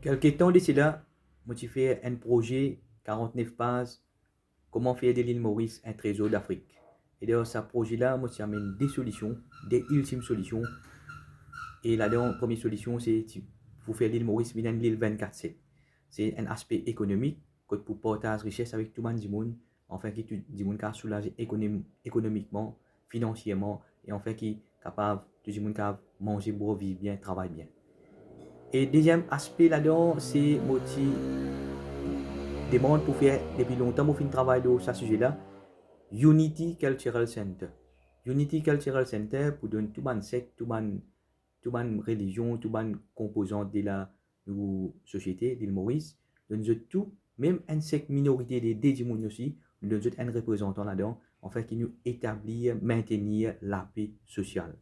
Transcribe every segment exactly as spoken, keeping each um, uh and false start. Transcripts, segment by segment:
Kelke tan de sela, mo ti fer enn proze karant-nef paz, Koman fer de Lil Moris enn trezor Dafrik. E dan sa proze la, mo ti amenn de solision, de iltim solision. E ladan, premie solision, se ti, pou fer Lil Moris vinn enn lil vinn-kat set. Se enn aspe ekonomik, kot pou partaz rises avek tou bann dimoun, anfin ki tou dimoun kapav soulaze ekonomi-, ekonomikman, finansierman, e anfin ki kapav, tou dimoun kapav manze, bwar, viv bien, travay bien. E deziem aspe ladan, se mo ti demann pou fer, depi lontan mo finn travay lor sa size la, Unity Cultural Center. Unity Cultural Center pou donn tou bann sek, tou bann, tou bann relizion, tou bann konpozan de la, nou sosiete, Lil Moris, donn zot tou, mem enn sek minorite de, de dimoun osi, nou donn zot enn reprezantan ladan, anfin ki nou etablir, mentenir lape sosial.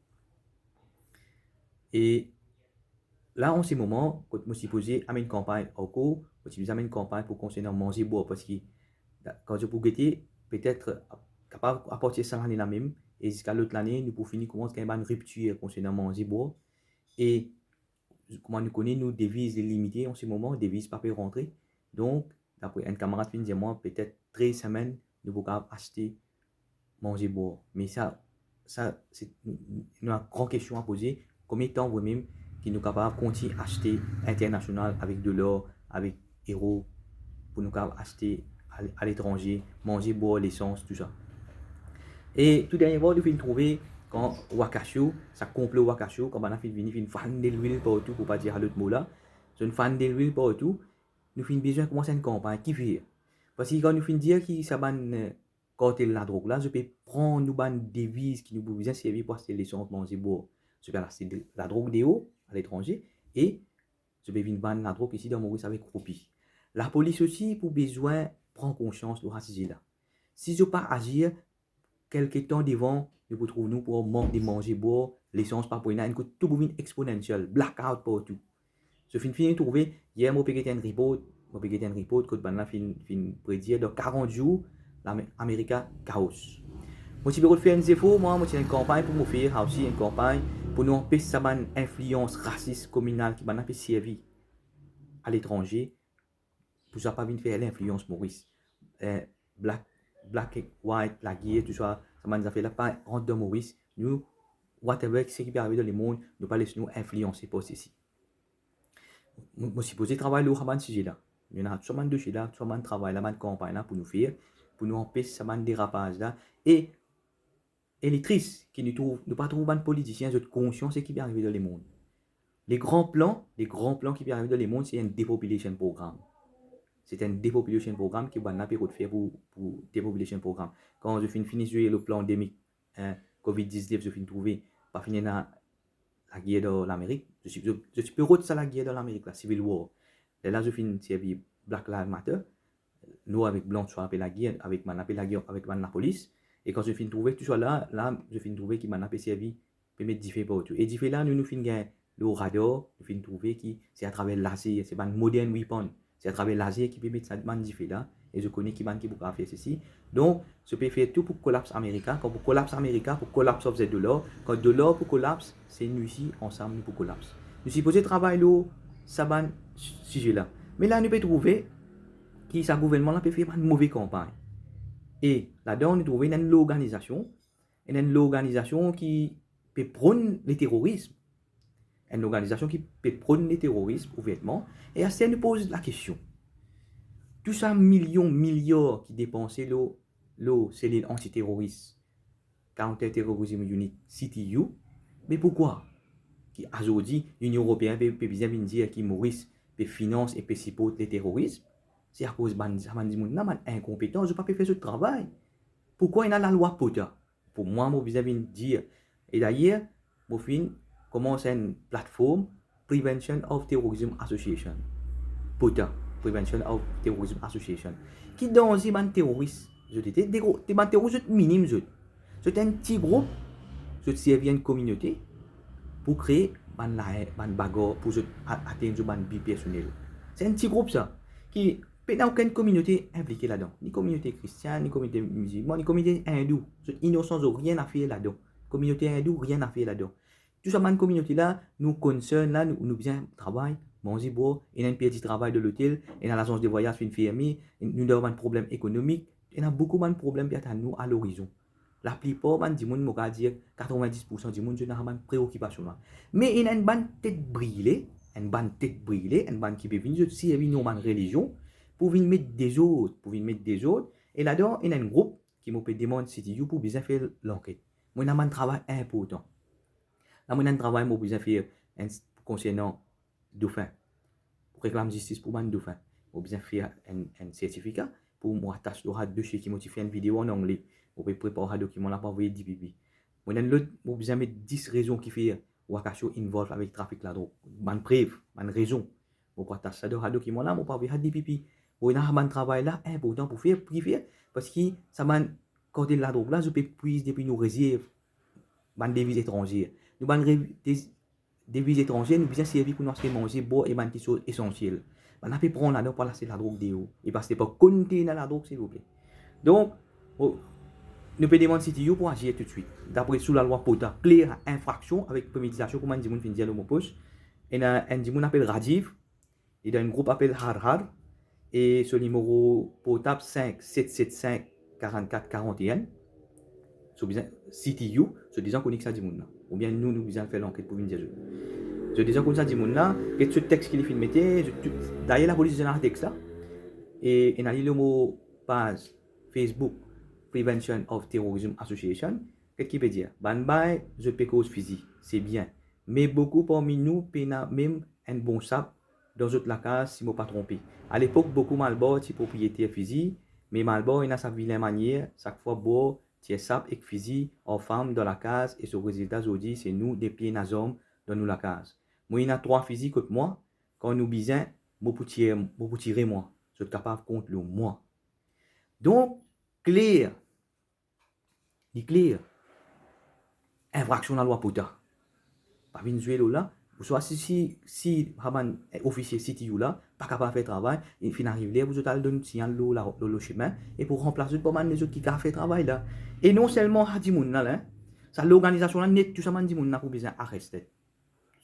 E la, an se moman, kot mo sipoze amenn kanpagn ankor, mo sipoze amenn kanpagn pou konsernan manze bwar, parski, kan zot pou gete, petet, kapav apartir sa lane la mem, e ziska lot lane, nou pou fini koumans gagn bann riptir konsernan manze bwar. E kouma nou kone, nou deviz li limite an se moman, deviz pa pe rantre. Donk, dapre enn kamarad finn dir mwa, petet trez semenn, nou pou kapav aste manze bwar. Me sa, sa, se, nou, nou ena gran kestion a poze, konbien tan vremem ki nou kapav kontign aste internasional avek dolar, avek ero, pou nou kapav aste al-, aletranze, manze bwar, lesans, tou sa. E tou derniereman, nou finn trouve kan Wakasho, sa konplo Wakasho, kan bann la finn vini, finn fann delwil partou, pou pa dir sa lot mo la, zot finn fann delwil partou, nou finn bizin koumans enn kanpagn, ki fer? Parski kan nou finn dir ki sa bann, eh, kartel ladrog la, zot pe pran nou bann deviz ki nou pou bizin servi pou aste lesans, manze, bwar, zot pe al aste de-, ladrog deor, aletranze, e zot pe vinn vann ladrog isi dan Moris avek roupi. Lapolis osi pou bizin pran konsians lor sa size la. Si zot pa azir, kelke tan devan, nou pou trouv nou pou mank de manze, bwar, lesans pa pou ena, enn kout tou pou vinn exponential, blackout partou. So, finn, finn trouve, yer mo pe get enn report, mo pe get enn report kot bann la finn, finn predir dan karant zour, Lame-, Amerika kaos. Mo ti pe rod fer enn zefor, mwa, mo ti ena enn kanpagn pou mo fer, sa osi enn kanpagn pou nou anpes sa bann inflians rasis kominal ki bann la pe servi aletranze, pou sa pa vinn fer linflians Moris. Eh, black, black and white, lager, tou sa, sa bann zafer la pa rant dan Moris. Nou, whatever, seki pe arive dan lemond, nou pa les nou inflianse par sesi. Mo, mo sipoze travay lor sa bann size la. Nou ena sa bann dosie la, sa bann travay la, bann kanpagn la pou nou fer, pou nou anpes sa bann derapaz la. E, e li tris ki nou trouv, nou pa trouv bann politisien, zot konsian seki pe arive dan lemond. Le gran plan, le gran plan ki pe arive dan lemond, se enn depopulation program. Se enn depopulation program ki bann la pe rod fer pou, pou depopulation program. Kan zot finn fini zwe lor plandemi, eh, covid diznef, zot finn trouve, pa finn ena lager dan Lamerik. Zot, zot, zot ti pe rod sa lager dan Lamerik la, civil war. Lerla zot finn servi Black Lives Matter, nwar avek blan, swa pe lager, avek bann la pe lager avek bann lapolis. E kan zot finn trouve tou sa la, la, zot finn trouve ki bann la pe servi, pe met dife partou. E dife la, nou, nou finn gagn lor radar, nou finn trouve ki se atraver lazer, se bann modern weapon. Se atraver lazer ki pe met sa bann dife la, e zot kone ki bann ki pou kapav fer sesi. Donk, zot pe fer tou pou kolaps Amerika, kan pou kolaps Amerika, pou collapse of the dollar, kan dolar pou kolaps, se nou isi, ansam, nou pou kolaps. Nou sipoze travay lor sa bann si-, size la. Me la, nou pe trouve ki sa gouvernman la pe fer bann move kanpagn. E ladan, nou trouve enn lorganizasion, enn lorganizasion ki pe pronn leterorism. Enn lorganizasion ki pe pronn leterorism ouvertman. E aster nou poz lakestion. Tou sa milion, miliar ki depanse lor, lor selil antiteroris, Counter Terrorism Unit, C T U, me poukwa ki azordi Linion Eropeen pe, pe bizin vinn dir ki Moris pe finans e pe siport leterorism? Se akoz bann, sa bann dimoun la, bann inkonpetan, zot pa pe fer zot travay. Poukwa ena lalwa POTA? Pou mwa, mo bizin vinn dir. E dayer, mo finn koumans enn platform, Prevention of Terrorism Association. POTA, Prevention of Terrorism Association. Ki danze bann teroris? Zot ete de gro-, te bann teroris, zot minim zot. Zot enn ti group, zot servi enn kominote pou kree bann la-, bann bagar pou zot a-, atenn zot bann bi personel. Se enn ti group sa, ki pena okenn kominote inplike ladan. Ni kominote kristienn, ni kominote mizilman, ni kominote indou. Zot inosan, zot rien a fer ladan. Kominote indou, rien a fer ladan. Tou sa bann kominote la, nou concern la, nou, nou bizin travay manze, bwar, ena inn perdi travay dan lotel, ena lazans de vwayaz finn ferme, nou dan bann problem ekonomik, ena boukou bann problem pe atann nou a lorizon. Laplipar bann dimoun, mo kav dir katrevindis poursan dimoun, zot ena sa bann preokipasion la. Me ena enn bann tet brile, enn bann tet brile, enn bann ki pe vini, zot servi nou bann relizion pou vinn met dezord, pou vinn met dezord. E ladan ena enn group ki mo pe demann C T U pou bizin fer lanket. Mo ena bann travay inportan. La mo ena enn travay mo bizin fer enn, konsernan dofin. Pou reklam zistis pou bann dofin, mo bizin fer enn, enn sertifika pou mo atas lor sa dosie ki mo ti fer enn video an angle. Mo pe prepar sa dokiman la pou avoy D P P. Mo ena enn lot, mo bizin met dis rezon ki fer Wakasio involve avek trafik ladrog. Bann prev, bann rezon. Mo pou atas sa dan sa dokiman la, mo pou avoy sa D P P. Mo ena sa bann travay la inportan pou fer, pou ki fer? Parski sa bann kartel ladrog la, zot pe pwiz depi nou rezerv bann deviz etranze. Nou bann re-, de-, deviz etranze, nou bizin servi pou nou aste manze, bwar e bann kiksoz esansiel. Bann la pe pran ladan pou al aste ladrog deor. E pa aste par kontener ladrog, silvouple. Donk, o, nou pe demann C T U pou azir toutswit. Dapre sou lalwa POTA, kler infraksion avek premeditasion, kouma enn dimoun finn dir lor mo post. Ena enn dimoun apel Rajiv, li dan enn group apel Har Har, e so nimero portab sink set set sink karannkat karannenn. So bizin C T U, so deza kone ki sa dimoun la. Oubien nou, nou bizin fer lanket pou vinn dir zot. So deza kone sa dimoun la, get so text ki li finn mete, zot tou, dayer lapolis ena text la. E ena li lor mo paz Facebook, Prevention of Terrorism Association, get ki pe dir, bann bay zot pe koz fizi, se bien. Me boukou parmi nou pena mem enn bon sap dan zot lakaz, si mo pa tronpe. Alepok, boukou malbar ti propriyeter fizi, me malbar ena sa vilin manier, sak fwa bwar, tir sap ek fizi ar farm dan lakaz, e so rezilta zordi, se nou nepli ena zarm dan nou lakaz. Mo ena trwa fizi kot mwa, kan nou bizin, mo pou tir, mo pou tire mwa. Zot kapav kont lor mwa. Donk, kler, li kler. Infraksion lalwa POTA. Pa vinn zwe lor la. Ouswa si, si, si sa bann ofisie C T U la pa kapav fer travay, li finn ariv ler pou zot al donn signal lor la, lor, lor semin, e pou ranplas zot par bann lezot ki kapav fer travay la. E non selman sa dimoun la, la, sa lorganizasion la, net tou sa bann dimoun la pou bizin arested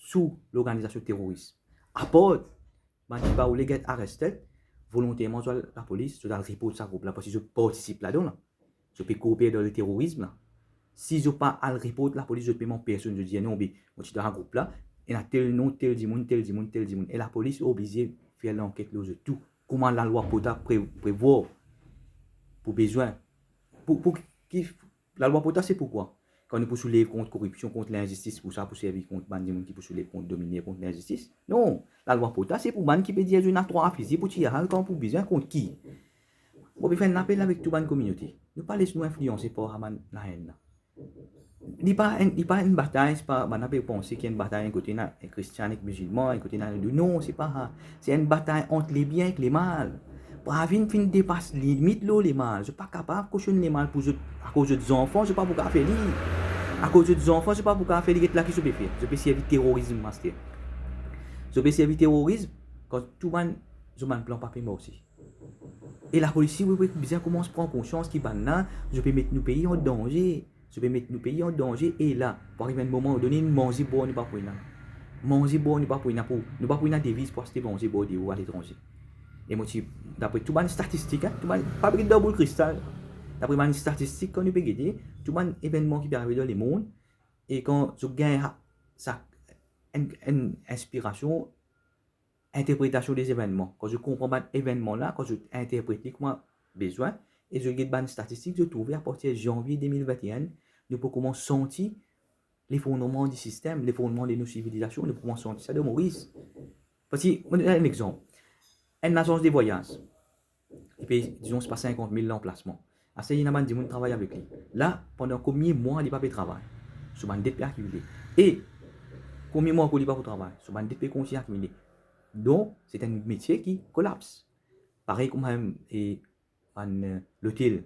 sou lorganizasion teroris. Apar bann ki pa oule get arested, volonterman zot al lapolis, zot al report sa group la, parski zot partisip ladan la. Zot pe kooper dan leterorizm la. Si zot pa al report lapolis, zot pe manz personn, zot dir, "Non, be, mo ti dan sa group la, ena tel non, tel dimoun, tel dimoun, tel dimoun." E lapolis oblize fer lanket lor zot tou, kouma lalwa POTA pre-, prevwar. Pou bizin, pou, pou ki, lalwa POTA se pou kwa? Kan nou pou soulev kont koripsion, kont linzistis, pou sa pou servi kont bann dimoun ki pou soulev kont dominer, kont linzistis? Non, lalwa POTA se pou bann ki pe dir zot ena trwa fizi pou tir al kan pou bizin, kont ki? Mo pe fer enn lapel avek tou bann kominote. Nou pa les nou inflianse par sa bann laenn la. Li pa enn, li pa enn batay, se pa, bann la pe panse ki enn batay, enn kote ena kristian ek mizilman, enn kote ena indou. Non, se pa sa. Se enn batay ant lebien ek lemal. Pa vinn finn depas limit lor lemal. Zot pa kapav kosionn lemal pou zot, akoz zot zanfan, zot pa pou kapav fer li. Akoz zot zanfan, zot pa pou kapav fer li, get la ki zot pe fer. Zot pe servi terorizm, master. Zot pe servi terorizm, kan tou bann, zot bann plan pa pe marse. E lapolis, wi, wi, bizin koumans pran konsians ki bann la, zot pe met nou pei an danze. Zot pe met nou pei an danze, e la, pou ariv enn moman done, manze bwar nou pa pou ena. Manze bwar nou pa pou ena pou, nou pa pou ena deviz pou aste manze bwar deor aletranje. E mo ti, dapre tou bann statistik, hein, tou bann, pa pe get dan boul kristal. Dapre bann statistik, kan nou pe gete, tou bann evennman ki pe arive dan lemond, e kan zot gagn sa, sa, enn, enn inspirasion, interpretasion de zevennman. Kan zot konpran bann evennman la, kan zot interpret li kouma bizin, e zot get bann statistik, zot trouve apartir zanvie de mil vinte-enn, nou pou koumans santi lefondrman di sistem, lefondrman de nou sivilizasion, nou pou koumans santi sa dan Moris. Parski, mo donn enn lexanp. Enn azans de vwayaz, li pe, dizon, se pa sinkant mil lanplasman. Aster, ena bann dimoun travay avek li. La, pandan konbien mwa li pa pe travay? So bann det pe akimile. E konbien mwa ankor li pa pou travay? So bann det pe kontign akimile. Donk, se enn metie ki kolaps. Parey kouma, e, bann, e, lotel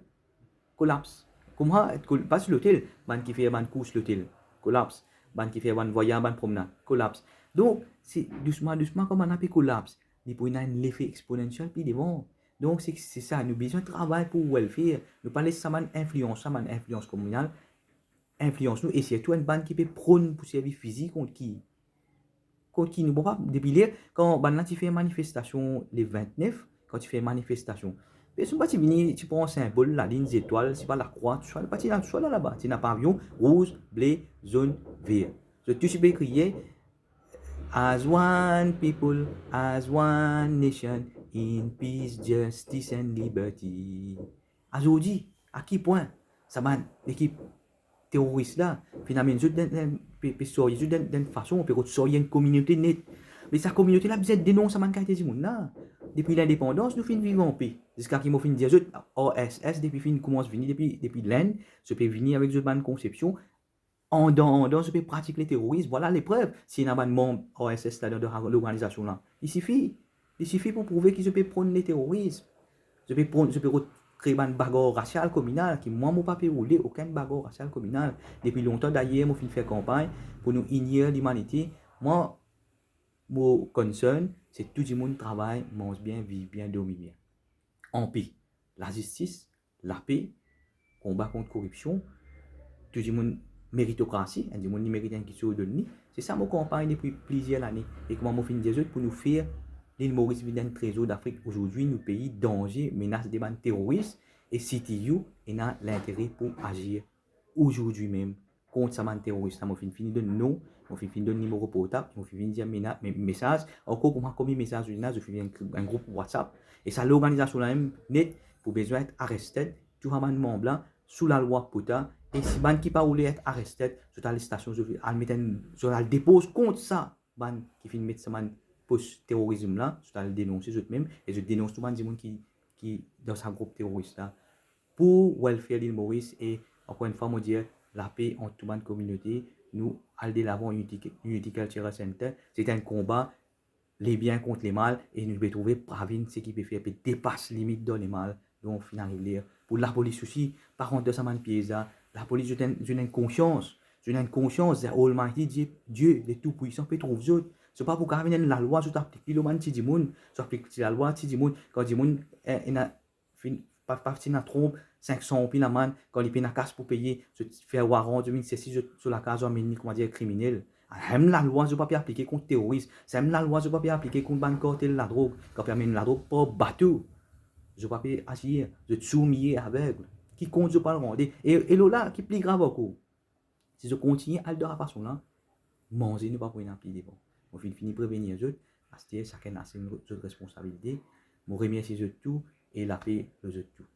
kolaps. Kouma, kol-, pa zis lotel, bann ki fer bann kours lotel kolaps. Bann ki fer bann vwayaz, bann promnad kolaps. Donk, se dousman, dousman, kouma bann la pe kolaps, li pou ena enn lefe exponentiel pli devan. Donk, se, se sa, nou bizin travay pou welfare. Nou pa les sa bann inflians, sa bann inflians kominal inflians nou, e sirtou enn bann ki pe pran pou servi fizi kont ki? Kot ki nou, bon, pa, depi ler, kan bann la ti fer manifestasion le vintnef, kan ti fer manifestasion, personn pa ti vini, ti pran sinbol, lalinn, zetwal, sipa lakrwa, tousala, pa ti ena tousala laba, ti ena pavion rouz, ble, zonn, ver. Zot tou ti pe kriye, "As one people, as one nation, in peace, justice and liberty." Azordi, a ki pwin sa bann lekip teroris la finn amenn zot dan, dan, pe, pe sarye zot dan, dan fason, pe rod sarye enn kominote net. Me sa kominote la bizin denons sa bann kalite dimoun la. Depi lindepandans, nou finn viv anpe. Ziska ki mo finn dir zot, R S S, depi finn koumans vini, depi, depi Lenn, zot pe vini avek zot bann konsepsion. Andan, andan, zot pe pratik leteroris. Vwala leprev. Si ena bann manm R S S ladan, dan lorganizasion la, li sifi. Li sifi pou prouve ki zot pe pronn leteroris. Zot pe pronn, zot pe rod-, kre bann bagar rasial kominal, ki mwa, mo pa pe oule okenn bagar rasial kominal. Depi lontan, dayer, mo finn fer kanpagn pou nou inir limanite. Mwa, mo concern, se tou dimoun travay, manz bien, viv bien, dormi bien. Anpe, lazistis, lape, konba kont koripsion, tou dimoun, meritokrasi, enn dimoun li merit enn kiksoz, donn li. Se sa mo kanpagn depi plizier lane. E kouma mo finn dir zot, pou nou fer Lil Moris vinn enn trezor Dafrik, azordi nou pei danze, menas de bann teroris, e C T U ena lintere pou azir azordi mem kont sa bann teroris la. Mo finn fini donn non, mo finn fini donn nimero portab, mo finn fini dir mena-, me-, mesaz. Ankor kouma konbien mesaz ena, zot finn enn, enn group WhatsApp. E sa lorganizasion la mem net pou bizin et arrested, tou sa bann manm la, sou lalwa POTA, e si bann ki pa oule et arrested, zot al stasion, zot al met enn, zot al depoz kont sa bann ki finn met sa bann post terorizm la, zot al denonse zot mem, e zot denons tou bann dimoun ki, ki dan sa group teroris la. Pou welfare Lil Moris, e ankor enn fwa mo dir, lape ant tou bann kominote, nou al delavan Unity, Unity Cultural Center. Se enn konba lebien kont lemal, e nou pe trouve Pravin seki pe fer pe depas limit dan lemal. Donk finn ariv ler pou lapolis osi pa rant dan sa bann piez la. Lapolis, zot ena, zot ena enn konsians, zot ena enn konsians, the Almighty Dieu, Dieu, le Tout-Puissant pe trouv zot. Zot pa pou kapav vinn enn lalwa, zot aplik li lor bann ti dimoun, zot aplik ti lalwa ti dimoun, kan dimoun, eh, ena, finn, pa, pa ti ena tronp, sink san roupi lamann, kan li pena kas pou peye, zot fer waran, zot vinn sezi zot, so lakaz, zot amenn li, koumadir, kriminel. Mem lalwa zot pa pe aplike kont teroris, mem lalwa zot pa pe aplike kont bann kartel ladrog, ki pe amenn ladrog par bato. Zot pa pe azir, zot sourd-mie, aveg. Ki kont zot pou al rande? E, e lor la, ki pli grav ankor, si zot kontigne al dan sa fason la, manze nou pa pou ena pli devan. Mo finn fini prevenir zot, aster sakenn asime zot responsabilite. Mo remersie zot tou e lape lor zot tou.